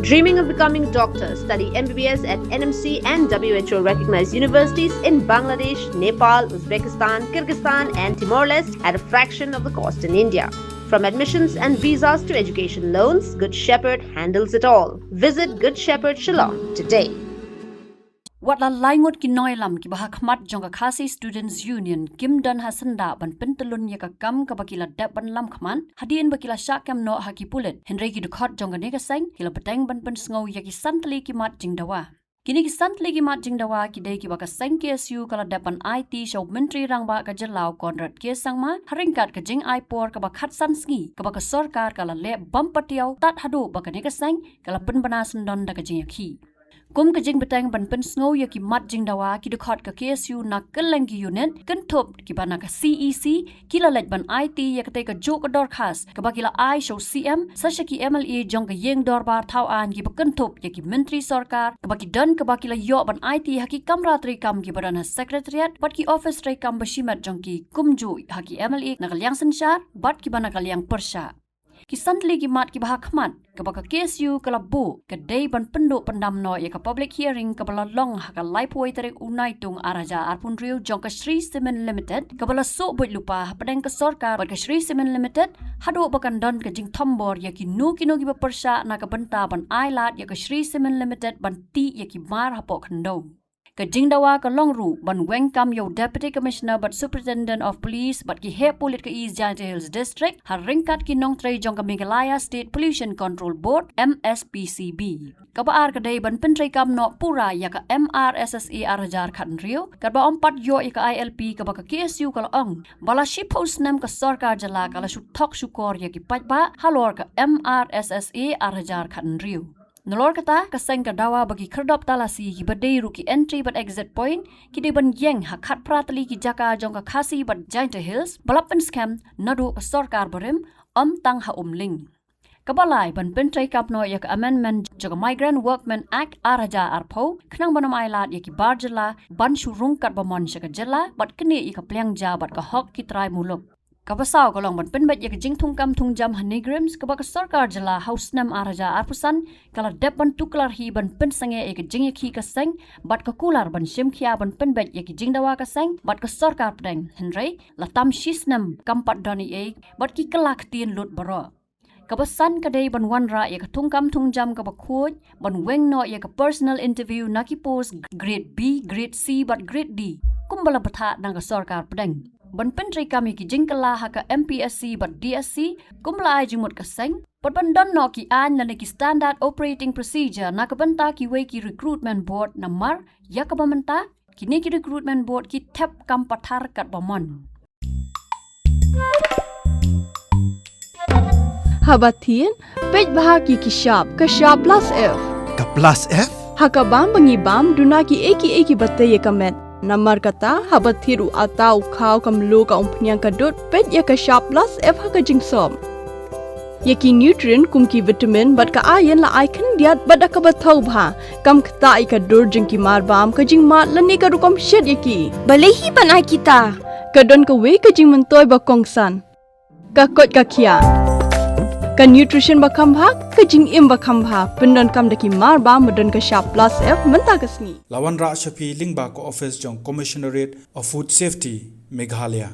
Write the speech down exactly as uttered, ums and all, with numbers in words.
Dreaming of becoming a doctor? Study M B B S at N M C and W H O recognized universities in Bangladesh, Nepal, Uzbekistan, Kyrgyzstan, and Timor Leste at a fraction of the cost in India. From admissions and visas to education loans, Good Shepherd handles it all. Visit Good Shepherd Shillong today. Wat la lai ngut ki nongïalam kiba ha khmat jong ka Khasi Students Union kim don ha syndah ban pyntyllun ïa ka kam kaba ki la dep ban lam khmat hadien ba ki la shah kem noh ha ki pulit, hynrei ki dkhot jong kane ka seng ki la bteng ban pynsngew ïa ki san tylli ki mat jingdawa. Kine ki san tylli ki mat jingdawa ki dei kiba ka seng K S U ka la dep ban aiti sha u Myntri Rangbah ka jylla u Conrad K Sangma ha ryngkat ka jingai por kaba khatsan sngi kaba ka sorkar ka la leh bym patiaw tad haduh ba kane ka seng ka la pynbna syndon da ka jingïakhih. Kum ka jingbteng ban pynsngew ïa ki mat jingdawa, ki dkhot ka K S U na kylleng ki unit kynthup kiba na ka C E C ki la leit ban aiti ïa katei ka juh ka dorkhas kaba ki la ai sha u C M, sa sha ki M L A jong ka ïing dorbar thaw aiñ kiba kynthup ïa ki myntri sorkar kaba ki don, kaba ki la ïoh ban aiti ha ki kamra treikam kiba don ha Secretariat bad ki office treikam ba shimet jong ki, kumjuh ha ki M L A na ka liang synshar bad kiba na ka liang pyrshah. Ki san tylli ki mat kiba ha khmat kaba ka K S U ka la buh ka dei ban pynduh pyndam noh ïa ka public hearing kaba la long ha ka laiphew tarik u Naitung ar hajar arphew hynriew jong ka Shree Cement Limited kaba la suk buit lypa hapdeng ka sorkar bad ka Shree Cement Limited haduh ba kan don ka jingthombor ïa kino kino kiba pyrshah na ka bynta ban ai lad ïa ka Shree Cement Limited ban tih ïa ki mar hapoh khyndew. Ka jingdawa ka long ruh ban weng kam ïa u Deputy Commissioner bad Superintendent of Police bad ki heh pulit ka East Jaintia Hills District ha ryngkat ki nongtrei jong ka Meghalaya State Pollution Control Board, M S P C B. Kaba ar ka dei ban pyntreikam noh pura ïa ka M R S S A ar hajar khathynriew, katba ym pat ïoh ïa ka I L P kaba ka K S U ka la ong ba la shiphew snem ka sorkar jylla ka la shu thok shukor ïa ki paidbah halor ka M R S S A ar hajar khathynriew. Nalor kata, ka seng ka dawa ba ki khyrdop talasi kiba dei ruh ki entry bad exit point ki dei ban ïeng ha khatphra tylli ki jaka jong ka Khasi bad Jaintia Hills ba la pynskhem naduh ka sorkar barim, ym tang ha Umling. Kaba lai, ban pyntreikam noh ïa ka amendment jong ka Migrant Workmen Act ar hajar arphew khnang ban ym ai lad ïa ki bar jylla ban shu rung katba mon sha ka jylla bad knieh ïa ka pliang ja bad ka hok ki trai muluk. Kaba saw ka long ban pynbeit ïa ka jingthungkam thungjam ha NEIGRIHMS kaba ka sorkar jylla ha u snem ar hajar arphew san ka la dep ban tuklar hi ban pynsangeh ïa ka jingïakhih ka seng bad ka kular ban shim khia ban pynbeit ïa ki jingdawa ka seng bad ka sorkar pdeng, hynrei la tam shi snem kam pat don ei ei bad ki kylla ktien lut baroh. Kaba san ka dei ban wanrah ïa ka thungkam thungjam kaba khuid ban weng noh ïa ka personal interview na ki post grade B, grade C bad grade D kumba la bthah na ka sorkar pdeng. Ban pyntreikam ïa ki jingkylla ha ka M P S C bad D S C kumba la ai jingmut ka seng bad ban don noh ki aiñ lane ki standard operating procedure na ka bynta kiwei ki recruitment board, namar ïa kaba mynta kine ki recruitment board ki thep kam pathar katba mon. Haba thied, peit bha ki ki shap, ka shap plus F. Ka plus F? Ha ka bam ba ngi bam, duna ki ei ki ei kiba tei ïa ka met. Namar kata, haba thied u atta, u khaw, ka mluh, ka umphniang, ka dud, peit ïa ka shap plus F ha ka jingsop. Ïa ki nutrient kum ki vitamin bad ka iron la ai khyndiat bad da kaba thaw bha. Kam ktah ïa ka dur jong ki mar bam, ka jingmad lane ka rukom shet ïa ki. Balei hi ban ai kita? Ka don kawei ka jingmyntoi ba kongsan. Ka koit ka khiah. Ka nutrition ba kham bha, ka jingim ba kham bha. Pyndonkam da ki mar bam ba don ka shap plus F mynta ka sngi. La wanrah sha phi lyngba ka office jong Commissionerate of Food Safety, Meghalaya.